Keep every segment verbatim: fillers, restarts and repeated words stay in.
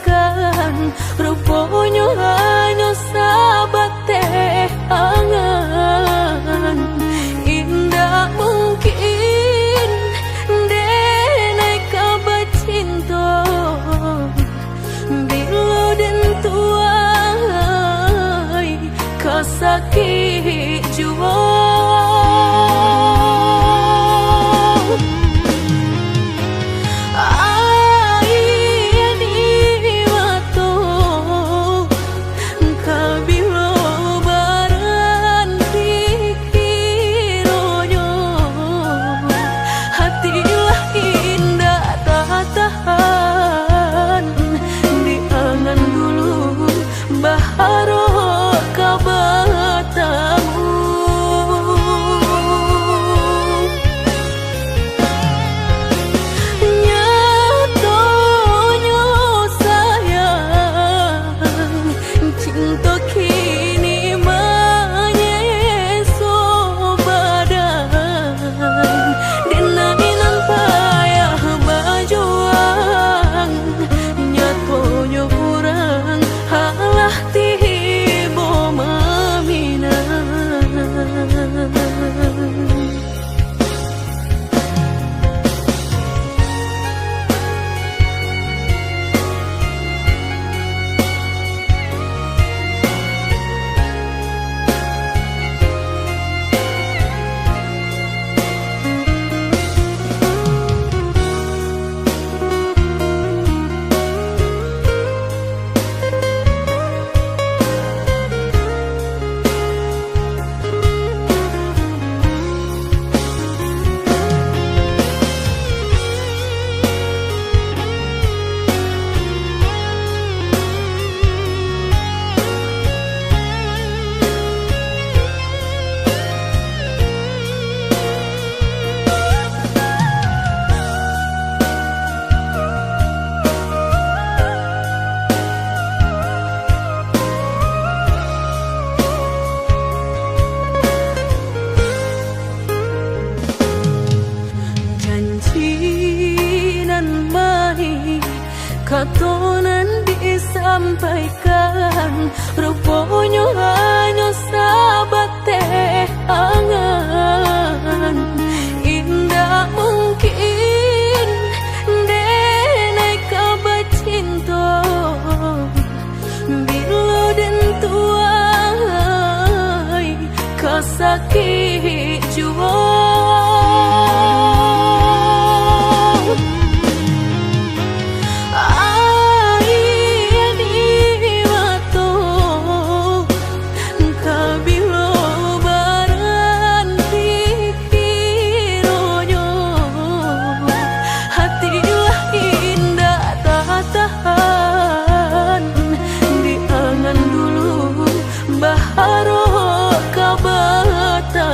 Kan, ruponyo hanyo sabateh angan. Indak mungkin denai ka bacinto, bilo den tuai ka sakik juo. Aia di mato, kabilo baranti kironyo, hati lah indak tatahan di angan dulu. Baharok ka batamu. Nyatonyo sayang, cinto kini manyeso badan. Denai nan payah bajuang, nyatonyo urang alah tibo maminang. Janji nan maih, kato nan disampaikan, ruponyo hanyo sabateh angan. Indak mungkin denai ka bacinto, bilo den tuai ka sakik juo. Aia di mato, kabilo baranti kironyo, hati lah indak tatahan di angan dulu. Baharok ka batamu.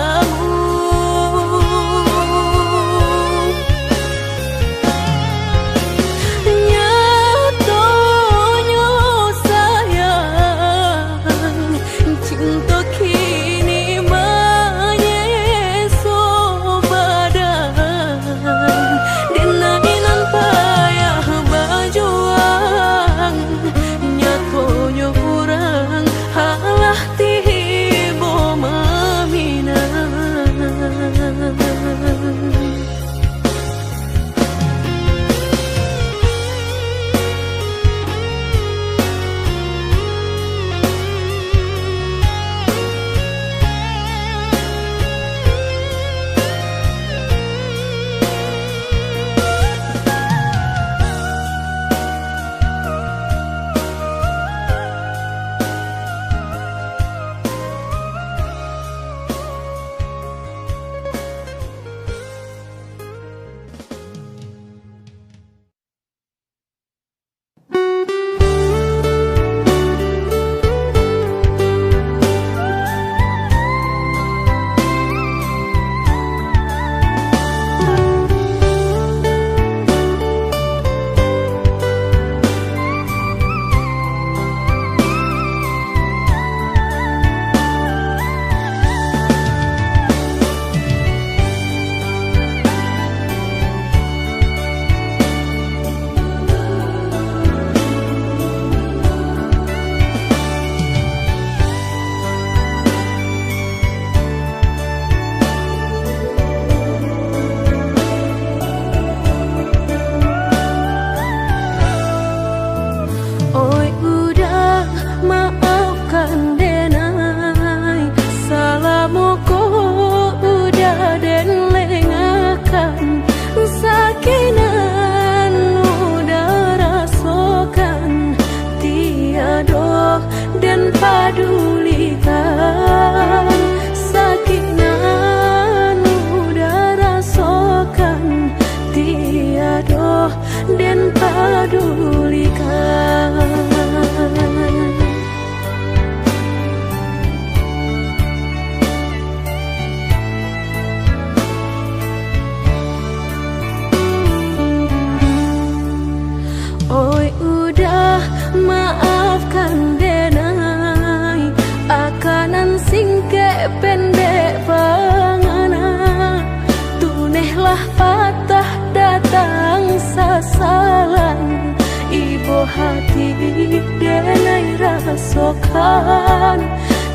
rasokan.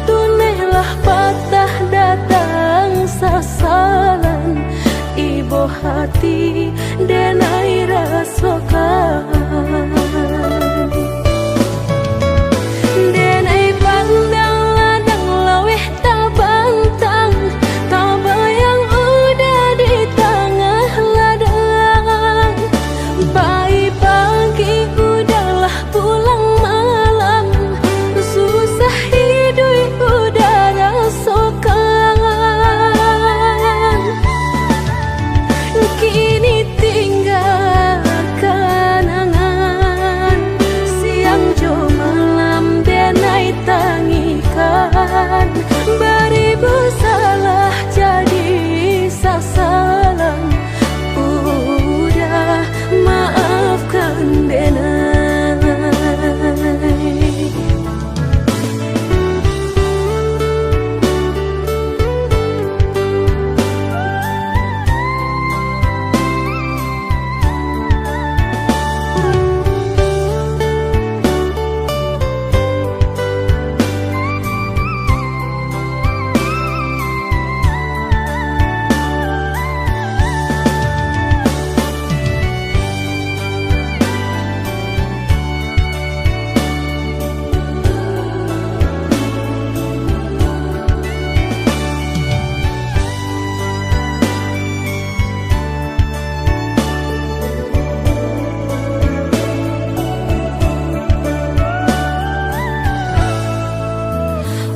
Tunehlah patah datang sasalan, ibo hati denai rasokan. Denai pandang ladang laweh tabantang, tabayang uda di tangah ladang. Pai pagi uda lah pulang malam, susah iduik uda rasokan. Kini tingga kanangan, siang jo malam denai tangikan. Baribu salah jadi sasalan, uda maafkan denai.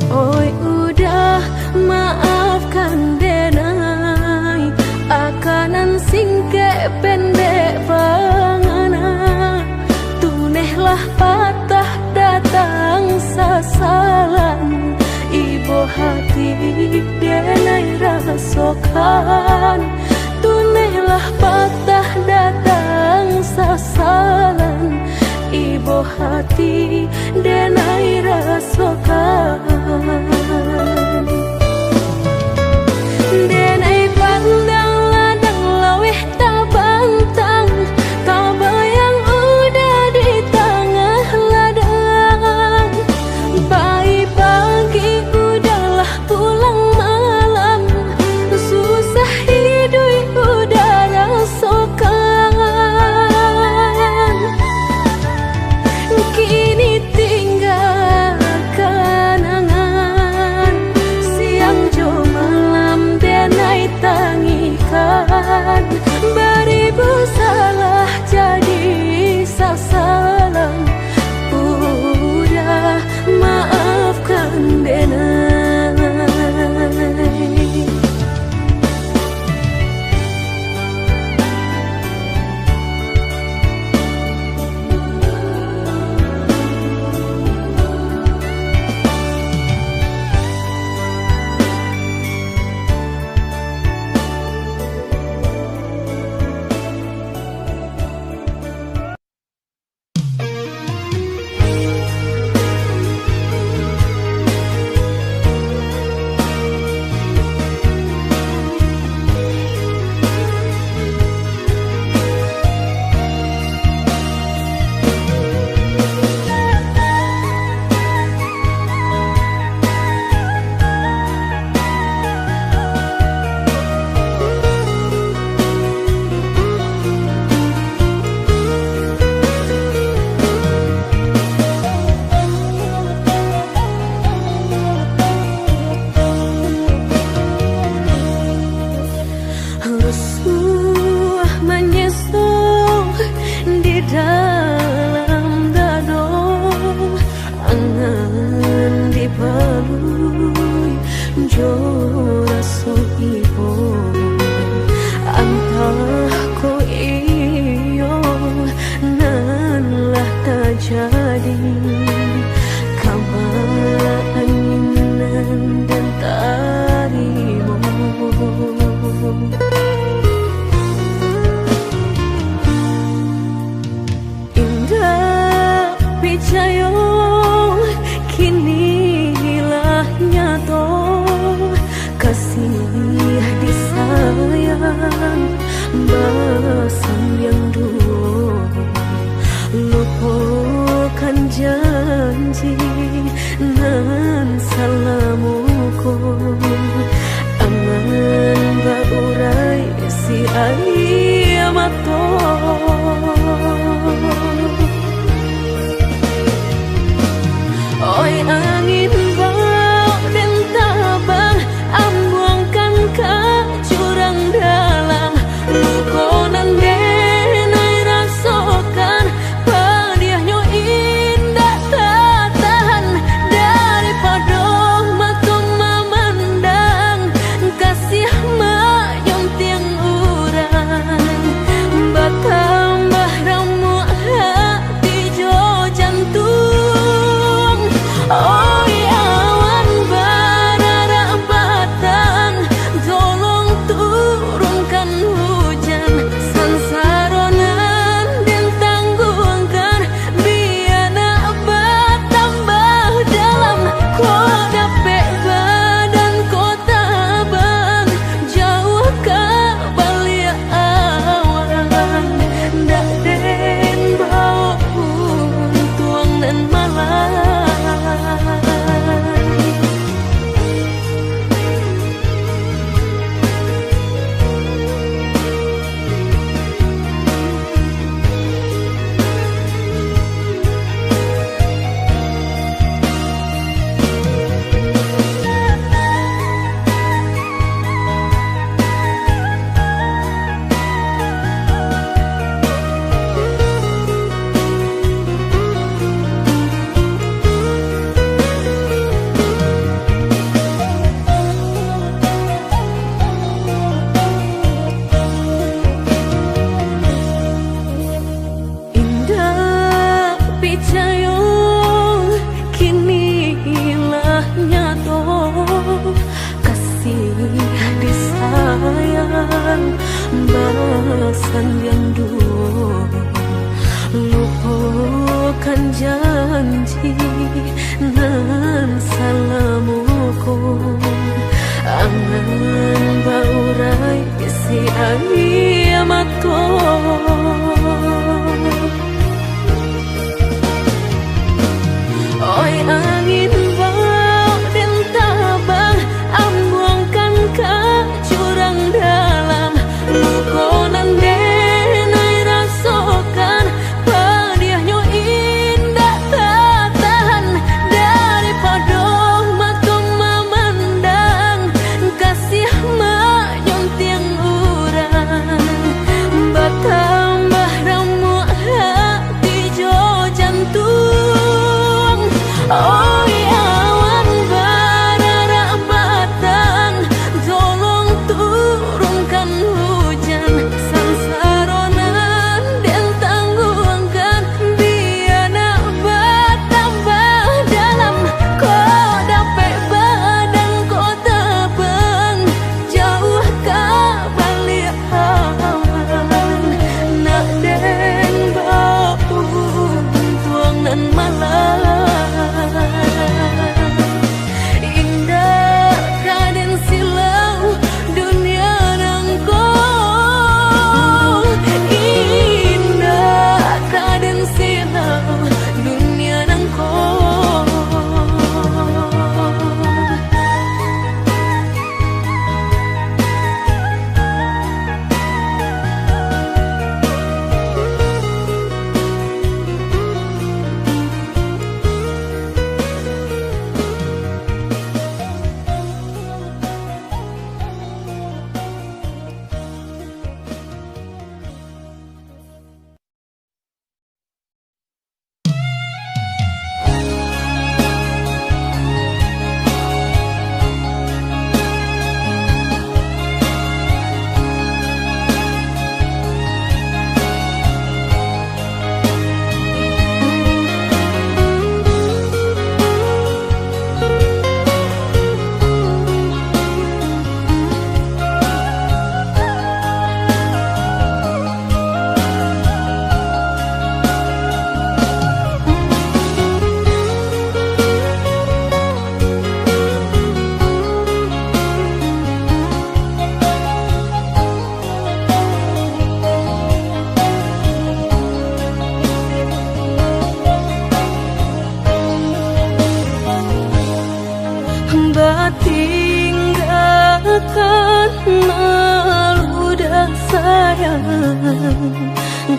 Oi uda, maafkan denai, akanan singkek pendek pangana. Tunehlah patah datang sasalan, ibo hati denai rasokan. Tunehlah patah datang sasalan, ibo hati denai rasokan. Denai pandang ladang laweh tabantang, tabayang uda di tangah ladang. Pai pagi uda lah pulang malam, susah iduik uda rasokan. Kini tingga kanangan, siang jo malam denai tangikan. Baribu salah jadi sasalan, uda maafkan denai. Rusuah manyeso di dalam dado, angan dipalui jo raso ibo. Antah ko iyo nan lah tajadi, kama angin nan den tarimo. Indak picayo, kini lah nyato, kasih disayang basambiang duo. Lupo Janji nan salamo ko, angan baurai si aia mato. Oi angin, baok den tabang, ambuangkan ka jurang dalam. Luko nan den ai rasokan, padiahnyo indak tatahan. Daripado mato mamandang, kasiah manyuntiang urang, batambah ramuak hati jo jantuang. Oi awan bararak batang, tolong turunkan hujan. Sansaro nan den tangguangkan, bia nak batambah dalam. Kok dapek badan ko tabang, jauah ka baliak awan, ndak den baok untuang nan malang. Indak picayo, kini lah nyato, kasih disayang basandiang duo. Lupokan janji nan salamo ko, angan baurai si aia mato. Oi angin, baok den tabang, ambuangkan ka jurang dalam. Luko nan den ai rasokan, padiahnyo indak tatahan. Daripado mato mamandang, kasiah manyuntiang urang, Batinggakan malu dah sayang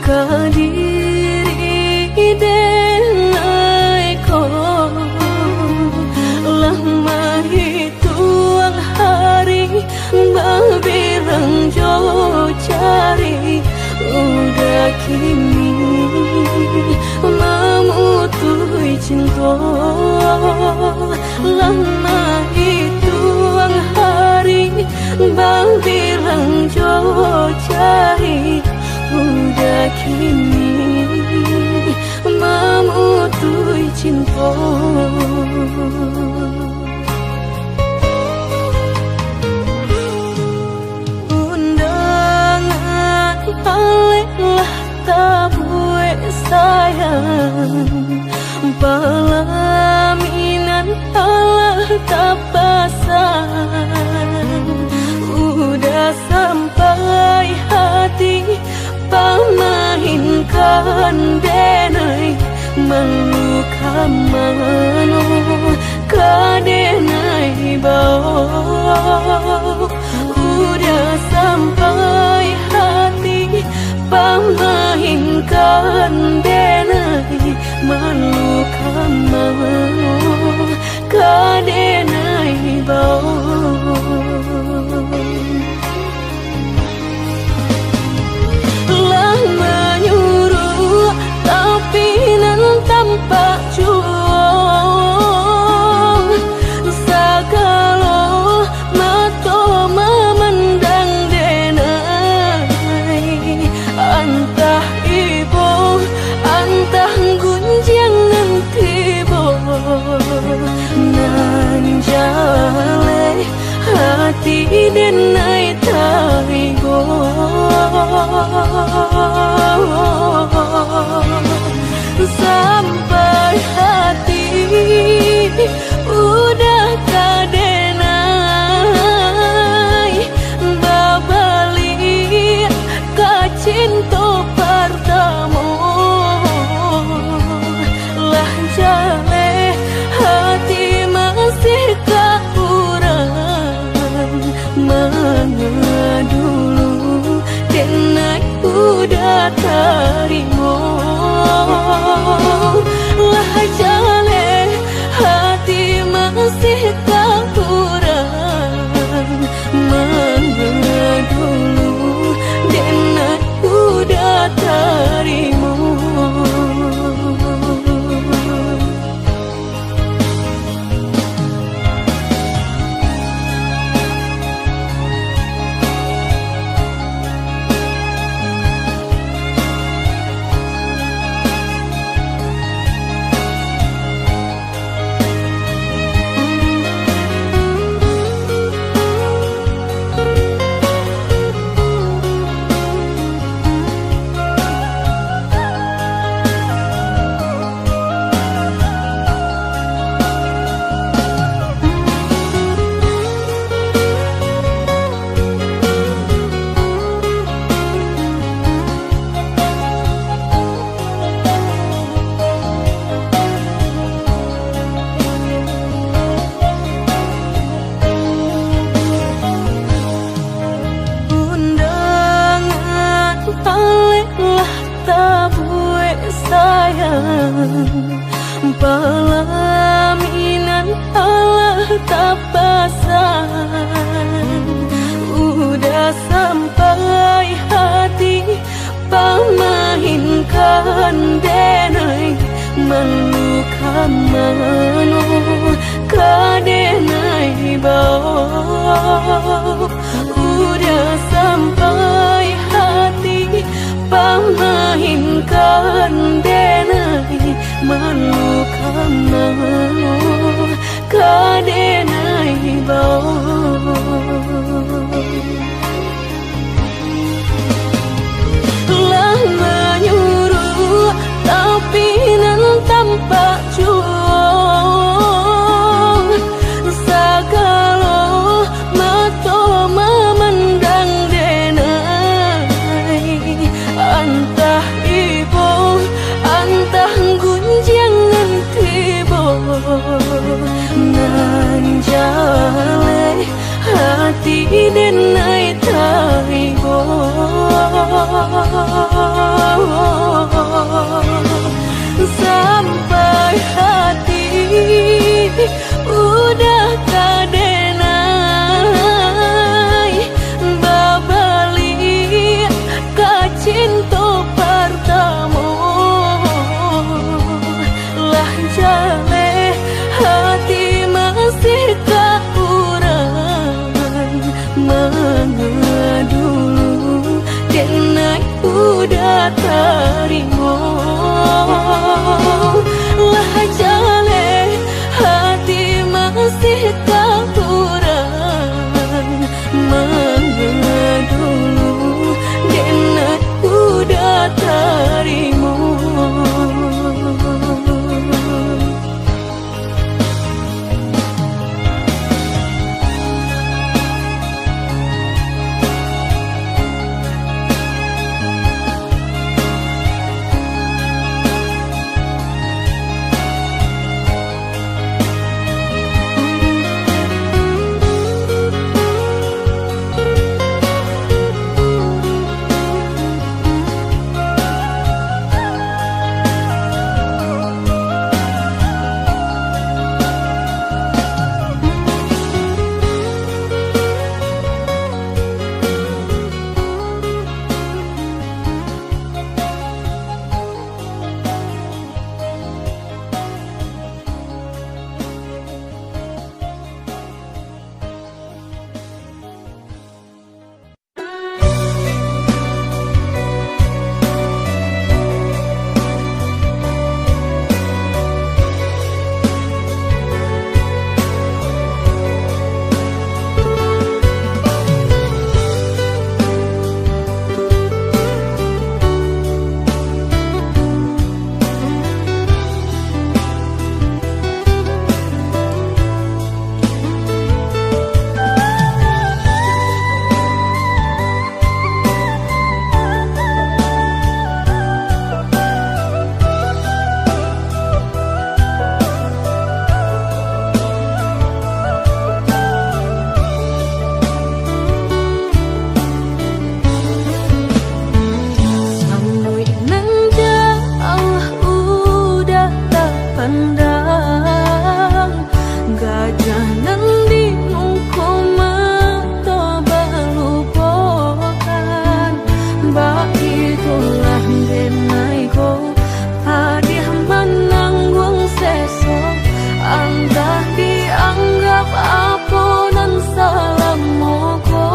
ka diri denai ko. Lah mahituang hari babilang jo jari, udah kini mamutuih cinto. Lah mahituang hari babilang jo jari, udah kini mamutuih cinto. Undangan alek lah tabuek sayang, palaminan alah tapasang. Udah sampai hati pamainkan denai, malu ka mano ka denai bao. Udah sampai hati pamainkan denai, malu ka mano ka denai bao. Lah manyuruak, tapi nan tampak juo. Sagalo mato mamandang denai. Antah ibo, antah gunjiang nan tibo, nan jaleh hati denai tarigo. Sampai hati udah ka denai babaliak ka cinto partamo. Lah jaleh hati masih ka urang, manga dulu denai udah tarimo. Lah jaleh hati masih ka urang, manga dulu denai udah tarimo. Undangan alek lah tabuek sayang, palaminan alah tapasang. Udah sampai hati pamainkan denai, malu ka mano ka denai bao. Udah sampai hati pamainkan denai, malu ka mano ka denai bao. Lah manyuruak, tapi nan tampak juo. Sagalo mato mamandang denai. Antah ibo, antah gunjiang nan tibo, nan ja Ka urang manga dulu, den uda tarimo. Samuik nan jauah udah tapandang, gajah nan di muko mato balupokan. Baitulah denai ko, padiah manangguang seso, antah dianggap apo nan salamo ko.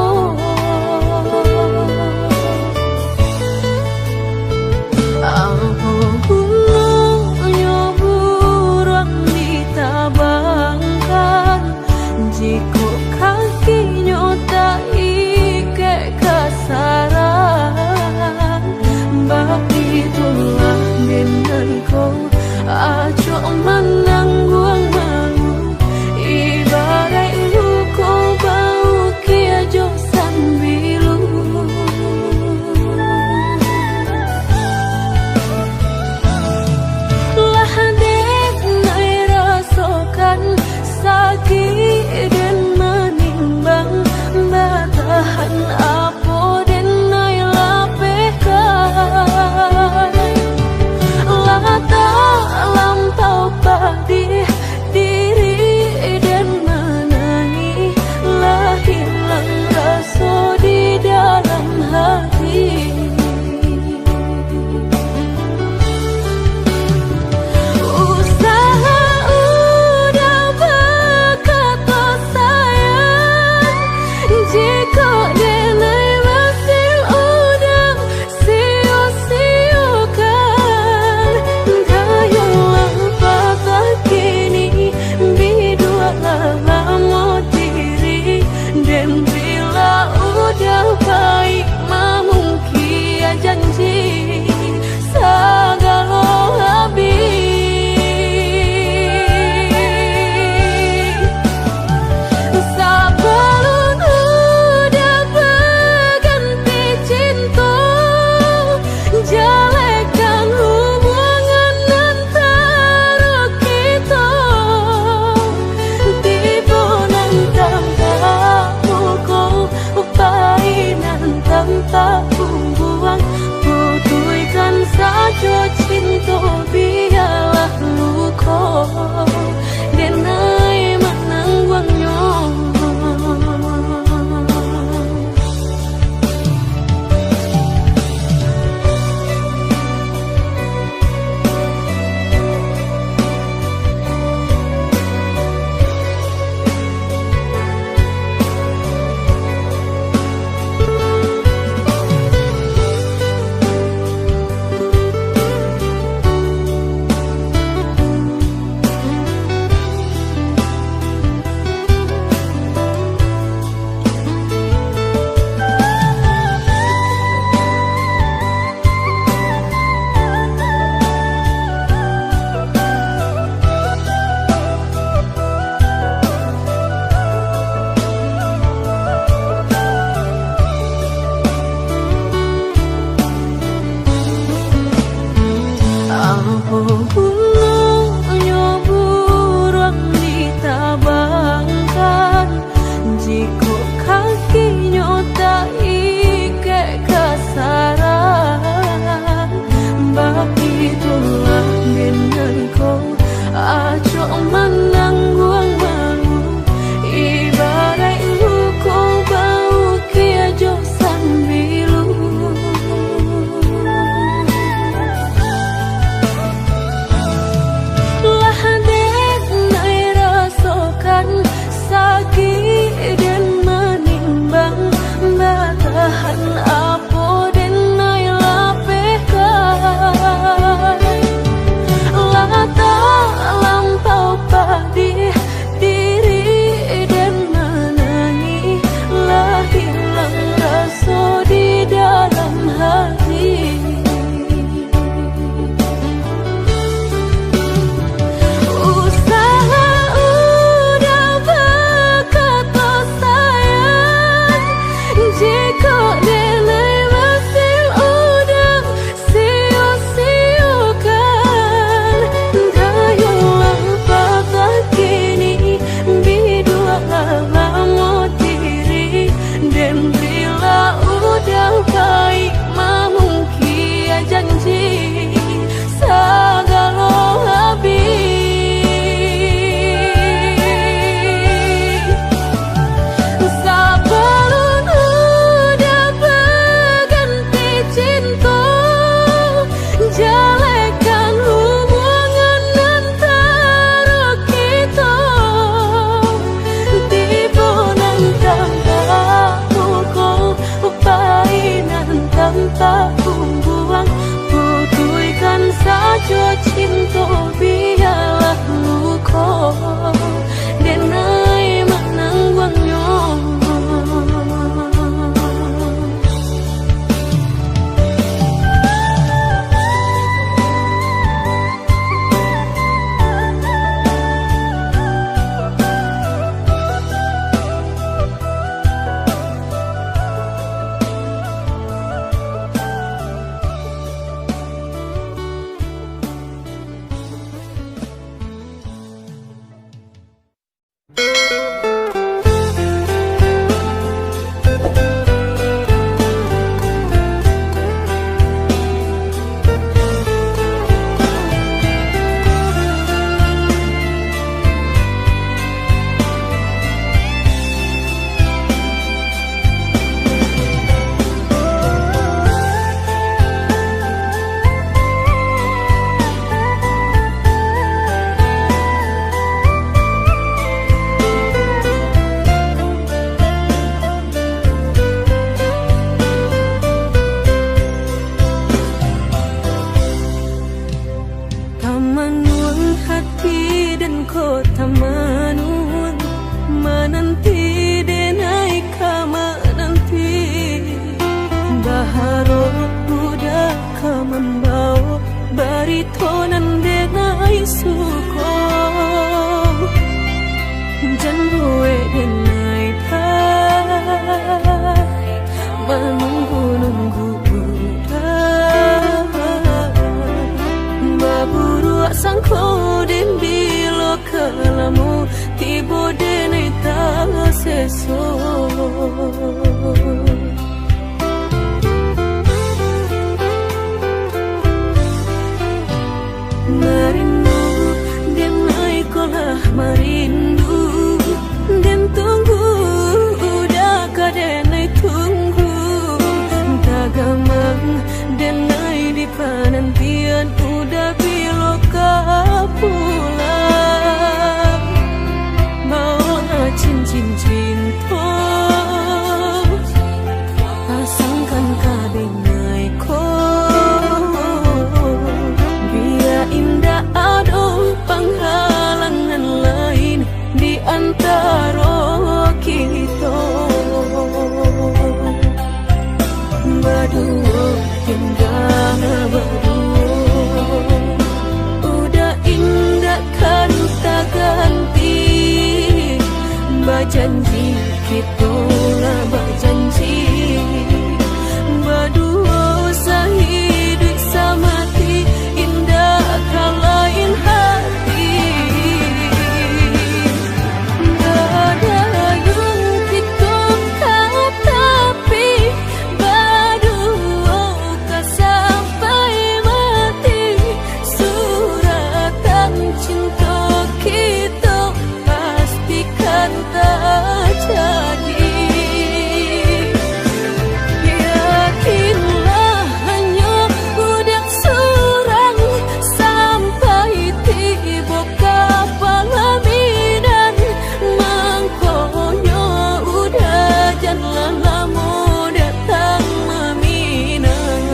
Apo gunonyo buruang ditabangkan, Jo cinto bialah luko, denai manangguangnyo. Tamanuang hati den ko tamanuang, mananti denai ka mananti. Baharok uda ka mambawo barito nan denai suko. Jan buek denai ta manunggu-nunggu uda. Baburuak sangko den bilo ka lamo, tibo denai taseso. Marindu, denai ko lah marindu. Den tunggu, uda ka denai tunggu. Tagamang denai di panantian, uda bilo ka pulang. Baolah cincin cinto, pasangkan ka denai ko. Bia indak ado panghalang nan lain di antaro kito. Baduo tingga baduo, uda indak kan taganti. Bajanji kito lah bajanji, baduo sahiduik samati, indak ka lain hati. Badayung kito ka tapi, baduo ka sampai mati. Suratan cinto kito pastikan tajadi. Yakinlah, hanyo uda surang sampai tibo ka palaminan. Mangkonyo uda janlah lamo datang maminang.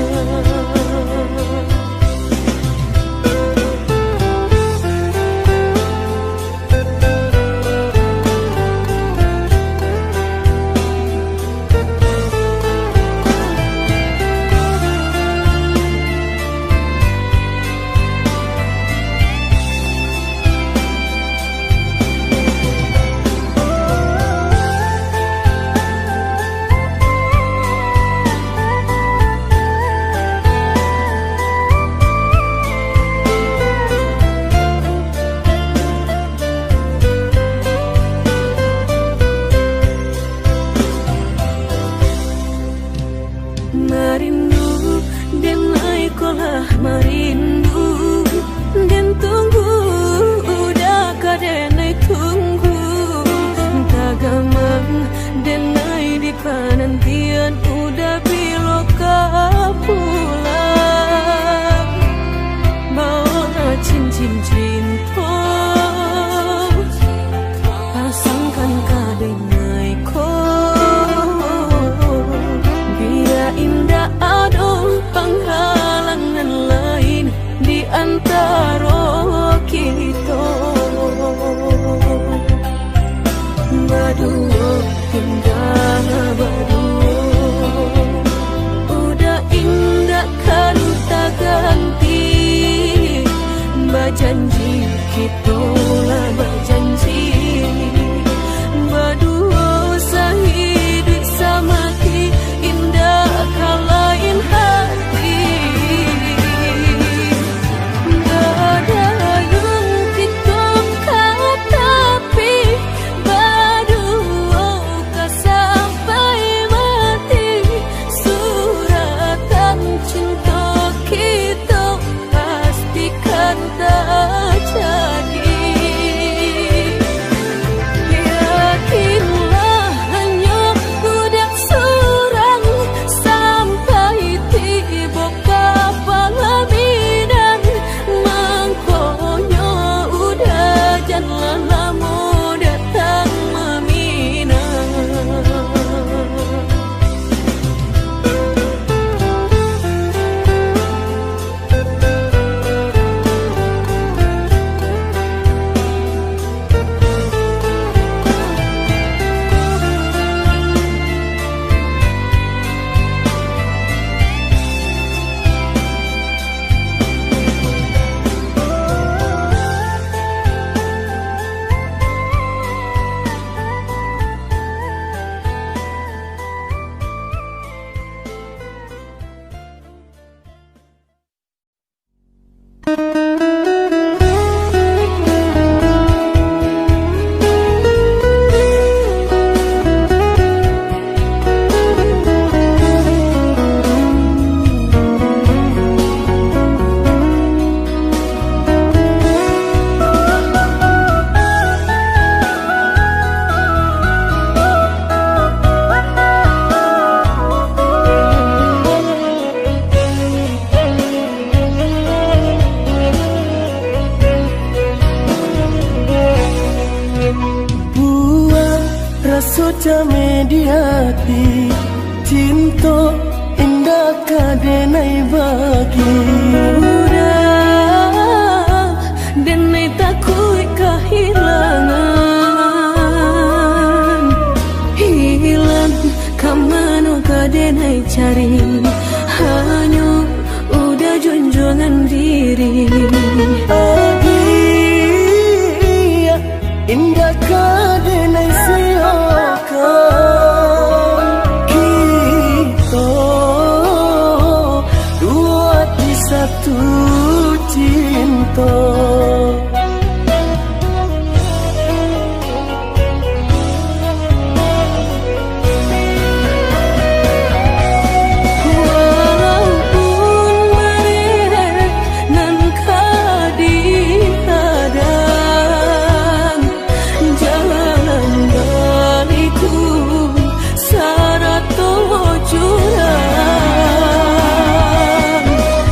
Baduo, indak baduo, udah indak kan taganti. Bajanji, kito lah bajanji, baduo sahiduik samati, indak ka lain hati. Gadayun kito ka tapi, baduo ka sampai mati. Suratan cinto kito pastikan tajadi. Yakinlah, hanyo budak surang, sampai tibo ka palaminan. Mangkonyo udah jan lah lamo datang maminang. Buang raso cameh di ati, cinto indak ka denai bagi. Udah, denai takuik kahilangan. Hilang ka mano ka denai cari, hanyo udah junjuangan diri. Agiah indak ka denai siokan, kito duo ati satu cinto. Walaupun bareh nan ka dihadang, jalan baliku sarato jurang.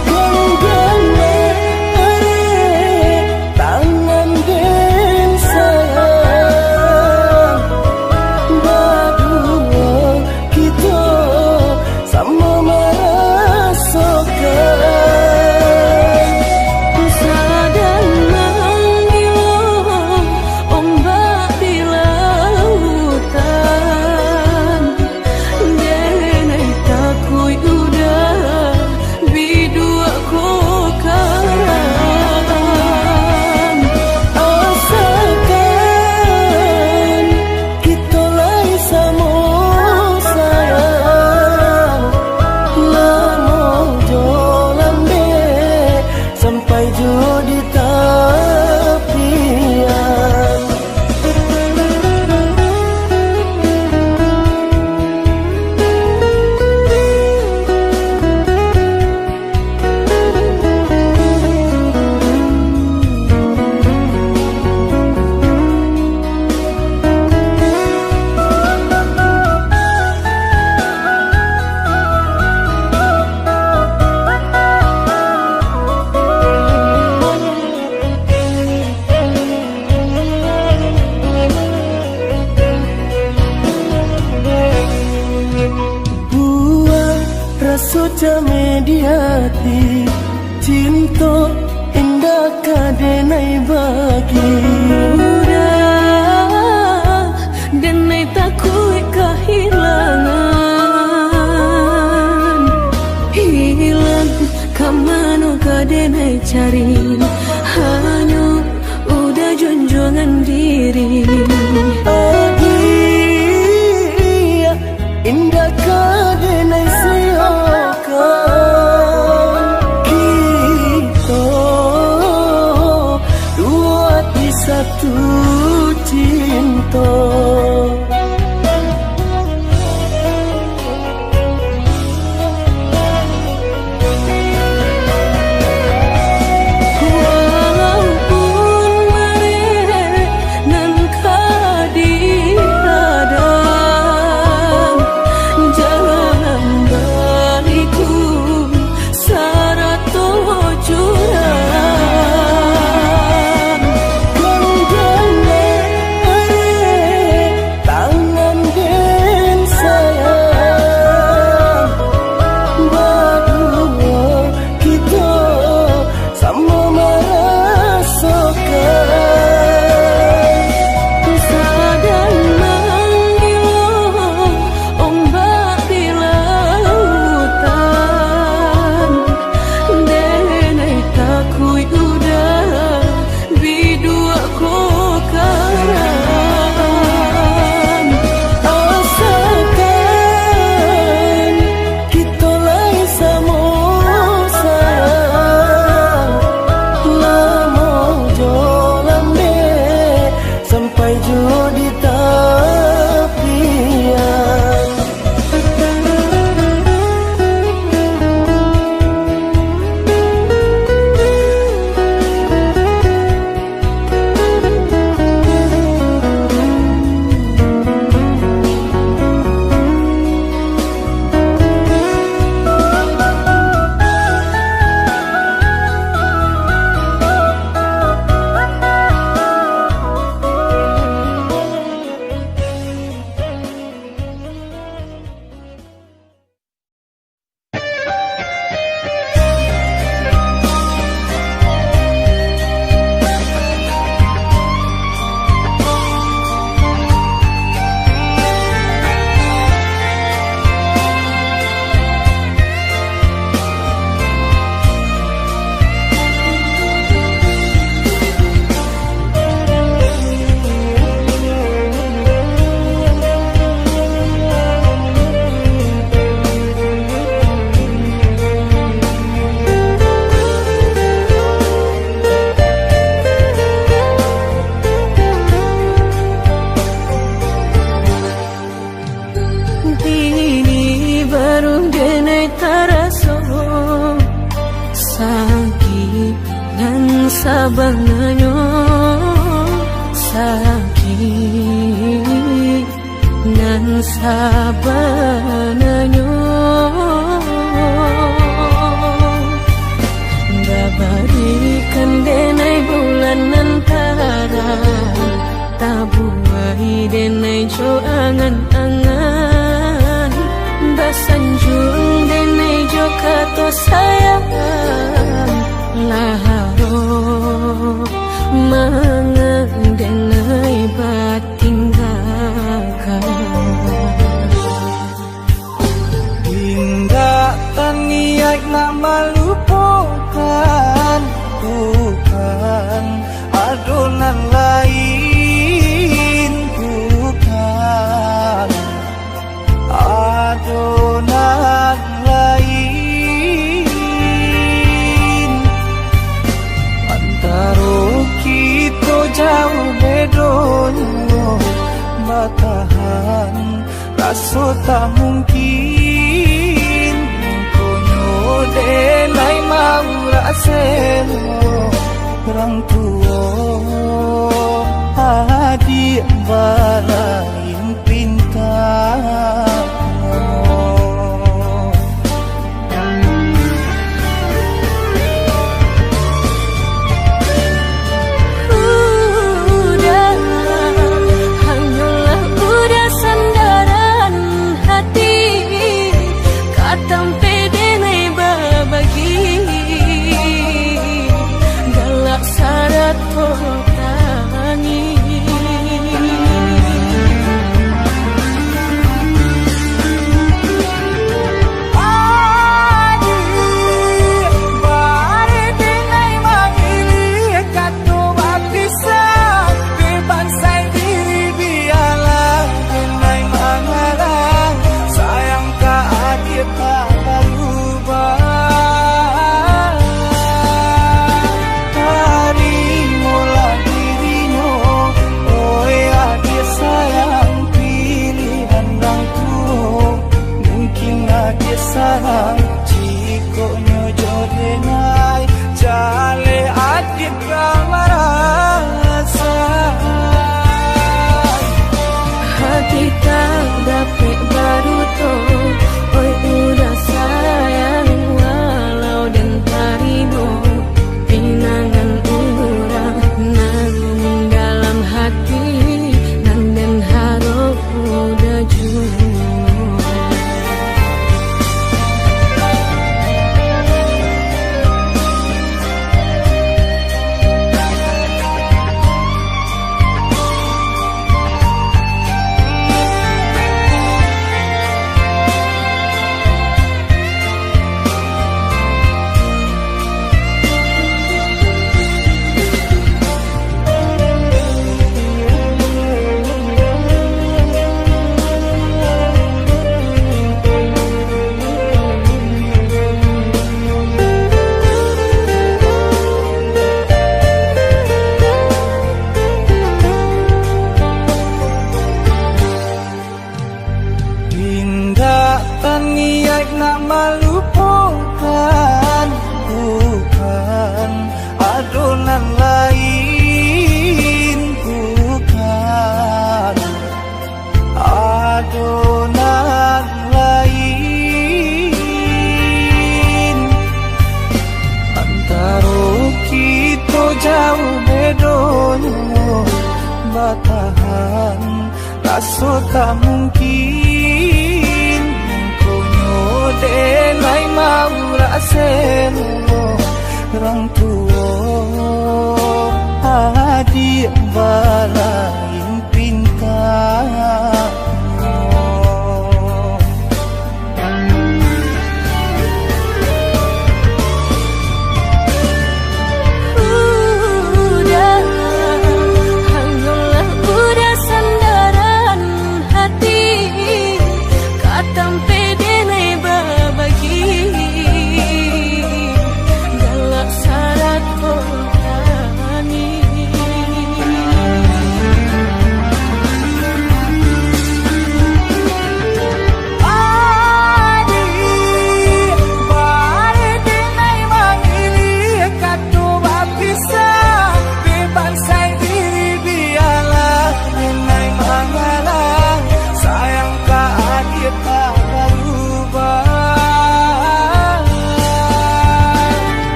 Ganggang areh tangan den sayang, baduo kito samo marasokan. Sadang mangiluang ombak di lautan, denai takuik udah biduak ko karam. Asakan kito lai samo sayang, lamo jo lambek sampai jo di tapian. Buang raso cameh di ati, cinto indak ka denai bagi. Udah, den Hanyo udah junjuangan diri. Adiak, indak ka denai siokan. Kito duo ati satu cinto. Walaupun barek nan ka dihadang, jalan baiku sarato jurang. Gandang barek tangan den sayang, baduo kito samo marasokan. Sadang manggilo ombak di lautan, denai takuik udah biduak ko karam. Asakan kito lai samo sayang, lamo jo lambek, sampai jo di tapian. Kini baru denai taraso sakik nan sabananyo, sakik nan sabananyo. Babarikan denai bulan nan tarang, tabuai denai jo angan-angan, basanjuang denai jo kato sayang, lah harok mangan denai batinggakan. Indak taniaik nak malupokan, bukan ado nan lain, bukan ado nan lain. Antaro kito jauah bedonyo, batahan raso tak mungkin, mangkonyo denai maurak selo, urang tuo adiak balain pinta. Udah, hanyolah udah sandaran hati, ka tampek denai babagi, galak sarato tangih. Oi, udah sayang, walau den tarimo pinangan urang nan dalam hati, nan den harok udah juo. Indak taniaik nak malupokan, bukan, ado nan lain, bukan, ado nan lain. Antaro kito jauh bedonyo, batahan raso tak mungkin, mangkonyo denai maurak selo, rang tuo adiak balain pintanyo. Udah, hanyolah udah sandaran hati, ka tampek denai babagi, galak sarato.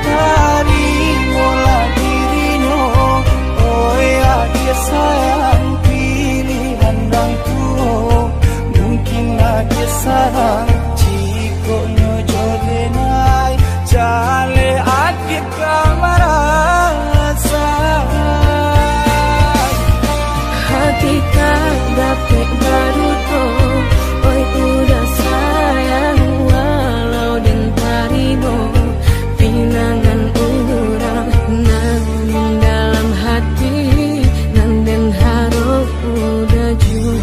Tarimolah dirinyo, oi adiak sayang, pilihan rang tuo. Mungkin adiak sarang, jikok nyo jo denai, jaleh adiak ka marasa. Hati tak dapek baruto, oi udah sayang, walau den tarimo pinangan urang nan dalam hati, nan den harok udah juo.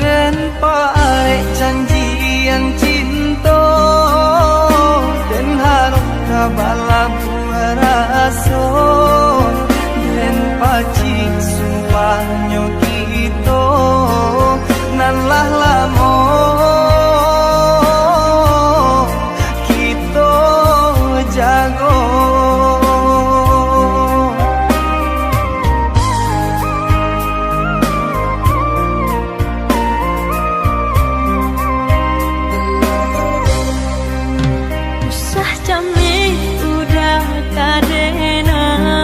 Den paarek janjian cinto, den harok ka balabuah raso, den pacik sumpahnyo kito nan lah lamo kito jago. Usah cameh udah ka denai,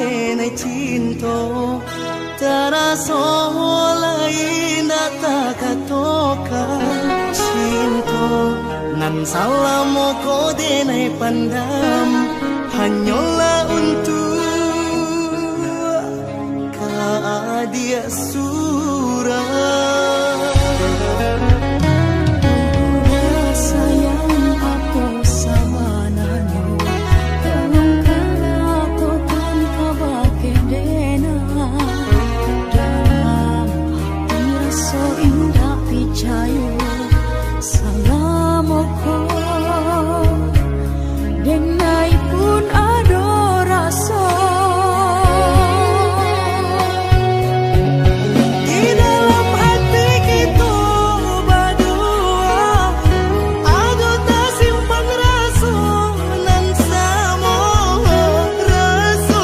Nai cinto, taraso lai indak takatokan cinto. Nan salamo ko denai pandam, hanyolah untuak ka adiak surang. Sayang, apo sabananyo? Tolong katokan kabake denai. Dalam ati raso indak picayo, salamo ko denai pun ado raso. Di dalam ati kito badua, ado tasimpang raso nan samo, raso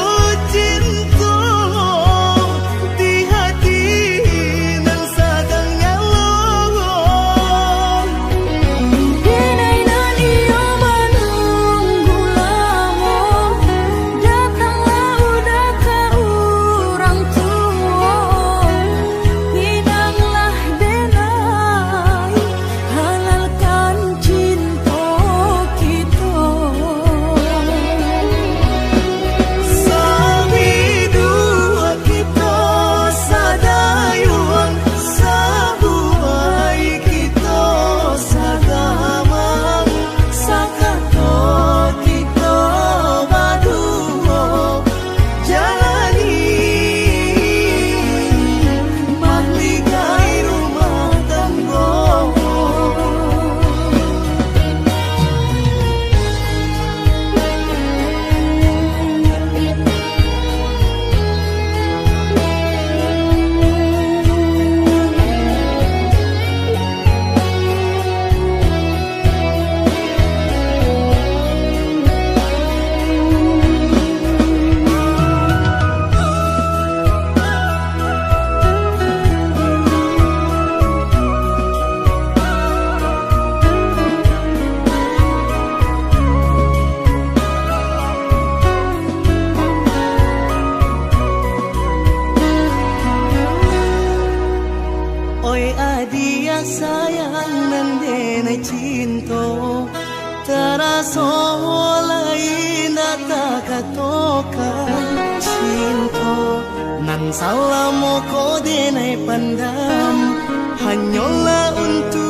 cinto di hati nan sadang nyalo. Denai nan iyo manunggu lamo, datanglah udah ka urang tuo. Pinanglah denai, halalkan cinto kito. Sabiduak kito sadayuang, sabuai kito sagamang, sakato kito baduo jalani manikahi rumah tanggo. Oi adiak sayang nan denai cinto, taraso lai indak takatokan cinto. Nan salamo ko denai pandam, hanyolah untuak